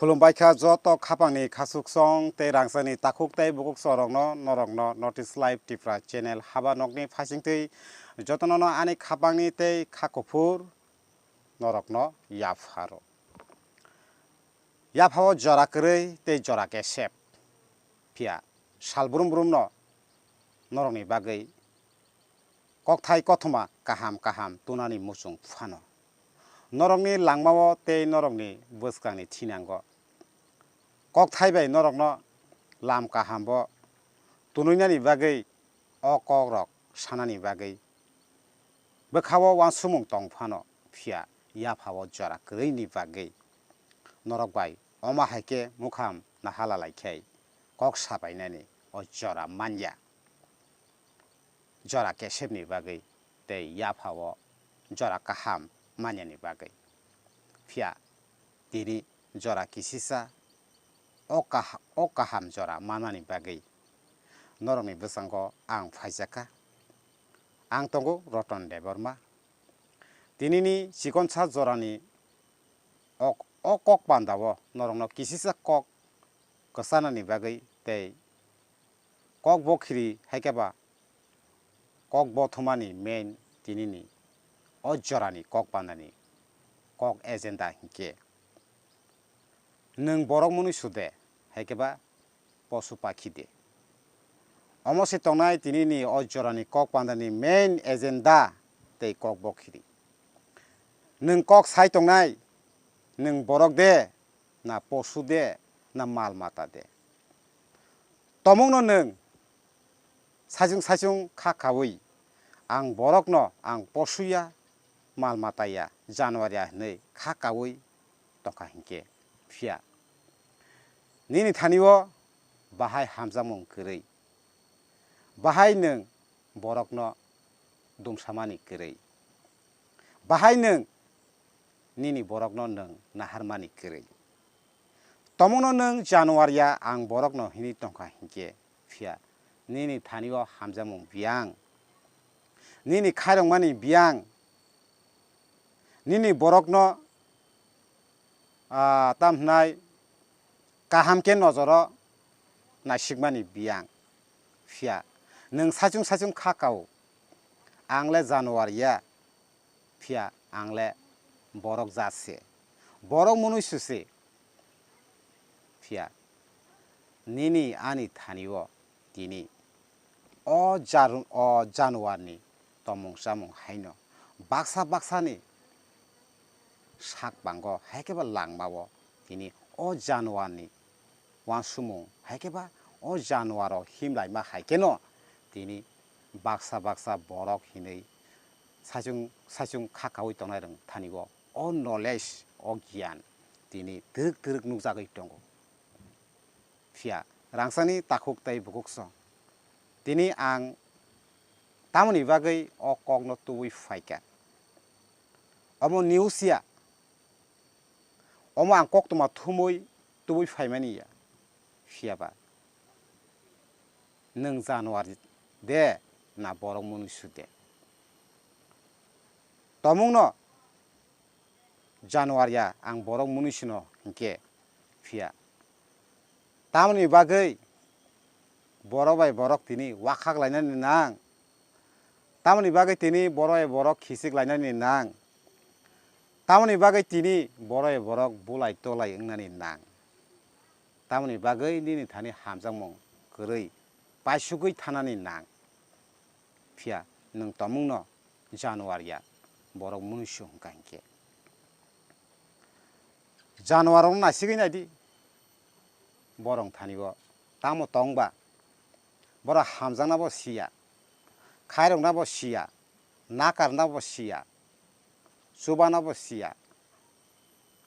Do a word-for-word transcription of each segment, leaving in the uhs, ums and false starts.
Khulumbai kha joto khapangni khasuksong tei rangchakni takhuk tei bukhuksong rokno, norokno North East Live Tripura channel haba nokni phaisingtwi jotono no ani khapangni tei kha kuphur norokno yapharo. Yaphao jora kwrwi tei jora kesep. Phiya sal brum brumno norokni bagwi kokthai kothoma kaham kaham tunani muchung phano. Norokni langmao tei norokni bwskangni thinango kokthai bai norokno lam kahambo tunwinani bagwi o kokrok sanani bagwi bwkhao uansukmung tong phano, phiya yaphao jora kwrwini bagwi norok bai omo hai khe mukham nahala lai khe kok sabainani o jora manya. Jora kesepni bagwi tei yaphao jora kaham manyani bagwi. Phiya tini jora kisisa o kaha-, o kaham jora manani bagwi norokni bwskango ang phaijakha. Ang tongo Roton Debbarma. Tinini chikonsa jorani o, o kok pandao norokno kisisa kok kwchanani bagwi tei kok bokhiri hai khe ba kok bothomani main tinini o jorani kok pandani kok agenda hinkhe nwng borok mwnwi sude hai khe ba posu pakhi de. Omo se tongnai tinini o jorani kok pandani main agenda tei kok bokhiri. Nwng kok sai tongnai, nwng borok de, na posu de, na mal mata de. Tomungno nwng saichung saichung kha kaui, ang borokno ang posuya, mal mataya, januaria hinwi kha kaui tongkha hinkhe phiya nini thani-o bahai hamjakmung kwrwi, bahai nwng borokno dumsamani kwrwi, bahai nwng nini borokno nwng naharmani kwrwi. Tomungno nwng januaria ang borokno hinwi tongkha hinkhe phiya nini thani-o hamjakmung biyang, nini khairokmani biyang, nini borokno, ah, tam hwnai kaham khe nojoro naisikmani biyang. Phiya nwng saichung saichung kha kao, ang le januaria, phiya ang le borok jat se, borok mwnwi su se. Phiya nini ani thani-o tini o jar-, o januarni tomung chamung haino baksa baksani sak bango hai khe ba langmao tini o januarni uansukmung hai khe ba o januaro himlaima hai kheno tini baksa baksa borok hinwi saichung saichung kha kaui tongnai rwng thani-o o knowledge, o giyan tini twrwk twrwk nukjagwi tongo. Phiya rangchakni takhuk tei bukhuksong tini ang tamoni bagwi o kokno tubui phaikha? Omo news ya, omo ang koktwma thumui tubui phaimani ya. Phiya ba nwng januar de na borok mwnwi su de? Tomungno januar ya ang borok mwnwi suno hinkhe phiya tamoni bagwi borok bai borok tini wakhak lainani nang? Tamoni bagwi tini borok bai borok khichik lainani nang? Tamoni bagwi tini borok bai borok bulai tolai wngnani nang? Tamoni bagwi nini thani hamjakmung kwrwi paisugwi thanani nang? Phiya nwng tomungno januar ya borok mwnwi su hwnkha hinkhe. Januarrokno naisigwi naidi, borok thani-o tamo tong ba? Borok hamjaknabo siya, khairoknabo siya, nakarnabo siya, chubanabo siya.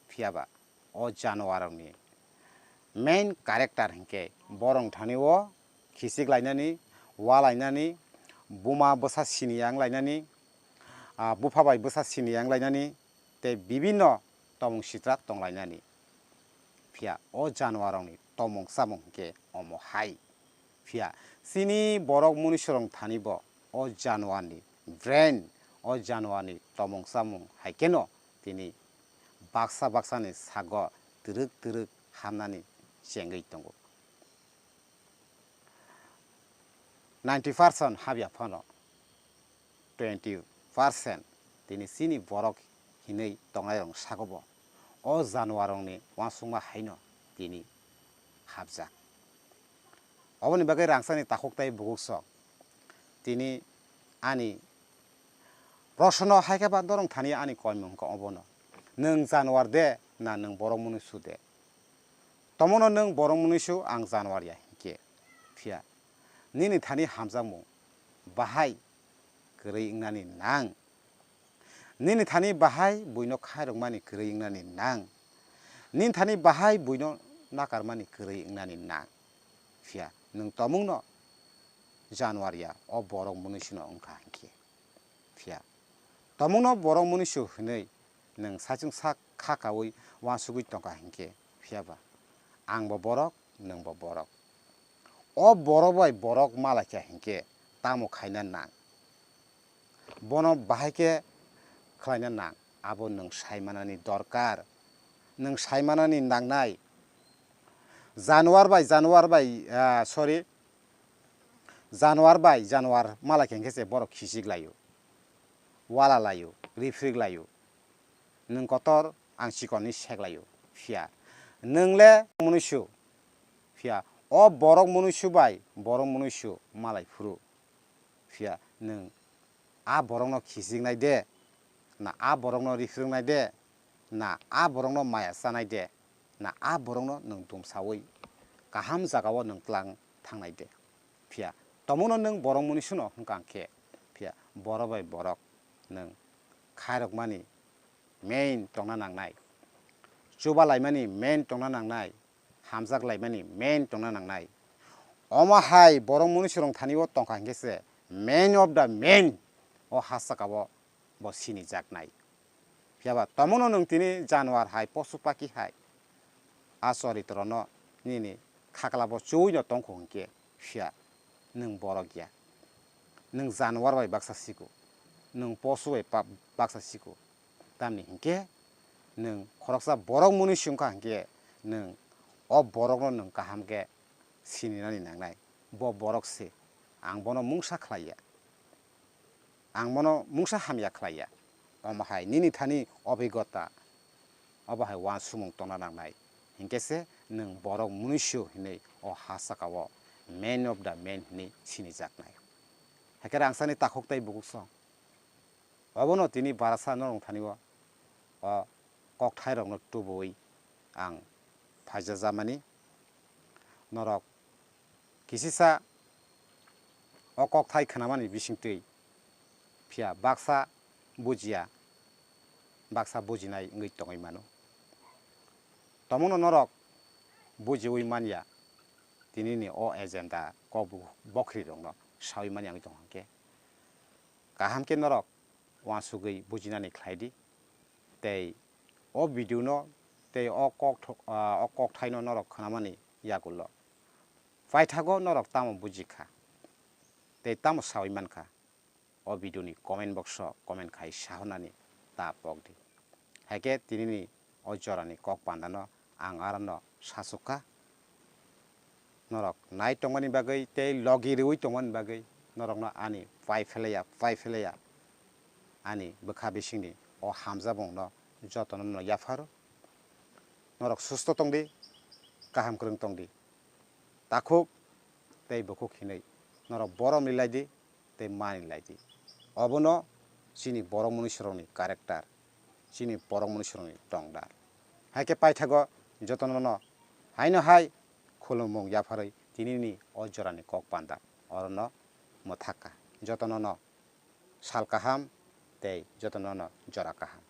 Phiya ba o januarrokni main character hinkhe borok thani-o khichik lainani, wa lainani, buma bwsa sini yang lainani, ah, bupha bai bwsa sini yang lainani, tei bibinno tomung sitra tonglainani. Phiya o januarrokni tomung chamung hinkhe omo hai. Phiya chini borok mwnwi surong thani bo o januarni brain, o januarni tomung chamung hai kheno tini baksa baksani sago twrwk twrwk hamnani chengwi tongo. Ninety percent habya phano twenty percent tini chini borok hinwi tongnairok sago bo o januarrokni uansukma haino tini habjak. Oboni bagwi rangchakni takhuk tei bukuksong tini ani proshno hai khe ba norok thani ani koimung wngkha obono, nwng januar de na nwng borok mwnwisu de? Tomono nwng borok mwnwisu, ang januar ya hinkhe. Phiya nini thani hamjakmung bahai kwrwi wngnani nang. Nini thani bahai buino khairokmani kwrwi wngnani nang. Nini thani bahai buino nakarmani kwrwi wngnani nang. Phiya nwng tomungno januar ya o borok mwnwisino wngkha hinkhe. Phiya tomungno borok mwnwisu hinwi nwng saichung sak kha kaui uansugui tongkha hinkhe, phiyaba angbo borok, nwngbo borok. O borok bai borok malaikha hinkhe tamo khaina nang? Bono bahai khe khlaina nang, abo nwng saimanani dorkar, nwng saimanani nangnai. Januar bai, januar bai, ah, sorry, januar bai januar malaikha hinkhe se borok khichik laio, wala laio, rifrik laio. Nwng kotor, ang chikon hinwi sek laio. Phiya nwng le mwnwisu. Phiya o borok mwnwisu bai borok mwnwisu malai phuru. Phiya nwng a borokno khichiknai de, na a borokno rifrwngnai de, na a borokno maya chanai de, na a borokno nwng dumsaui kaham jagao nwng tlang thangnai de? Phiya tomungno nwng borok mwnwisuno hwnkha khe, phiya borok bai borok nwng khairokmani main tongna nangnai, chuba laimani main tongna nangnai, hamjak laimani main tongna nangnai. Omo hai borok mwnwisurok thani o tongkha hinkhe se main of the main o ha saka o bo sinijaknai. Phiyaba tomono nwng tini januar hai, posu paki hai, a choritrono nini khaklabo chuino tongkho hinkhe, phiya nwng borok ya. Nwng januar bai baksa siko, nwng posu bai pa-, baksa siko. Tamni hinkhe nwng khoroksa borok mwnwi si wngkha hinkhe nwng o borokno nwng kaham khe sininani nangnai. Bo borok se, ang bono mungsa khlai ya, ang bono mungsa hamya khlai ya. Omo hai nini thani obhigota, obo hai uansukmung tongna nangnai. Hinkhe se nwng borok mwnwi si hinwi o ha saka o man of the man hinwi sinijaknai. Hakhe rangchakni takhuk tei bukuksong. Obono tini barasa norok thani o, o kokthairokno tubuwi ang phaijajamani. Norok kisisa o kokthai khnamani bisingtwi phiya baksa bujiya, baksa bujinai wngwi tongwi mano. Tomono norok bujiwi manya, tinini o agenda kok bu-, bokhrirokno sawi manya wngwi tongkha khe. Kaham khe norok uansugwi bujinani khlai di. Tei o video no tei o kok tho-, ah, o kokthaino norok khnamani yagulo paithago norok tamo buji kha tei tamo sawi man kha, o video ni comment box o comment khai sahornani ta pok di. Haikhe tinini o jorani kok pandano ang arono sachukha. Norok nai tongmani bagwi tei logi rwui tongmani bagwi norokno ani pai phelaiya, pai phelaiya ani bwkha bisingni o hamjabongno jotono no yapharo. Norok susto tongdi, kaham kwrwng tongdi. Takhuk tei bukhuk hinwi norok borom rilai di tei mani lai di. Obono chini borok mwnwisurokni character, chini borok mwnwisurokni tongdar. Haikhe paithago jotono no haino hai khulumung yapharwi tinini o jorani kok panda orono mwthakha. Jotono no sal kaham tei jotono no jora kaham.